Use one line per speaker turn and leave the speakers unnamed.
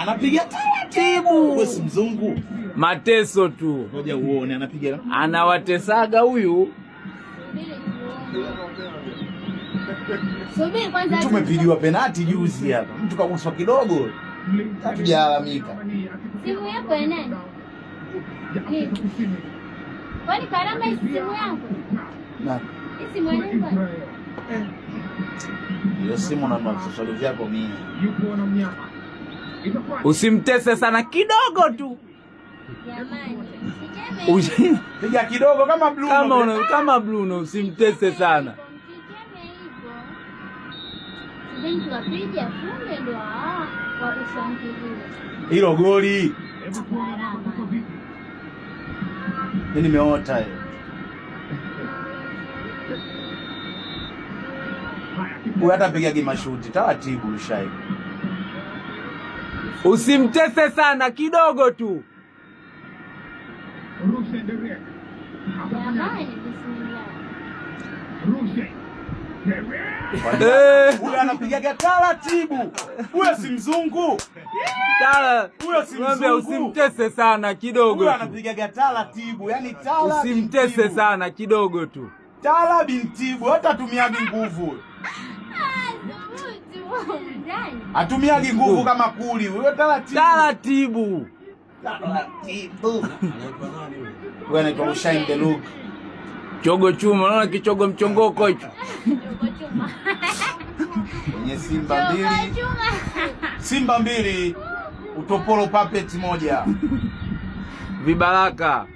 Anapiga taratibu. Wewe si mzungu.
Mateso tu.
Ngoja uone anapiga.
Anawatesaga huyu.
Subiri kwanza.
Mtu umepigiwa penati juzi hapa. Mtu kaguswa kidogo. Hatujalalamika.
Simu yako ya nani? Kwani Karama hii simu yangu?
Nani?
Hii simu ya nani kwani?
Hiyo simu na maswali vyako mimi.
Usimtese sana kidogo tu.
Jamani. Sijeme.
Piga kidogo kama Bruno.
Kama Bruno usimtese sana.
Msijeme hivyo. Sijeni tuwapige afunge ndo wa ushangilie.
Hilo goli.
Karama.
Mimi nimeota hiyo. Huyu hata piga mashuti taratibu Rushine.
Usimtese sana kidogo tu.
Jamani, bismillah.
Huyu anapigaga taratibu. Huyo si mzungu. Huyo si
Mwambie
mzungu.
usimtese sana kidogo
Huyo
tu.
anapigaga taratibu, yani tala
Usimtese
bintibu.
sana kidogo tu.
Tala bintibu, hata atumiagi nguvu.
Ah, thubutu. Ndani.
Atumiagi nguvu kama kuli. Huyo taratibu.
Taratibu.
Taratibu. Huyo anaitwa Rushine De Reuck.
Chogo chuma, unaona kichogo mchongoko hicho.
Chogo chuma.
Kwenye Simba
Chogo
2.
chuma.
Simba 2. Utopolo Puppet 1.
Vibaraka.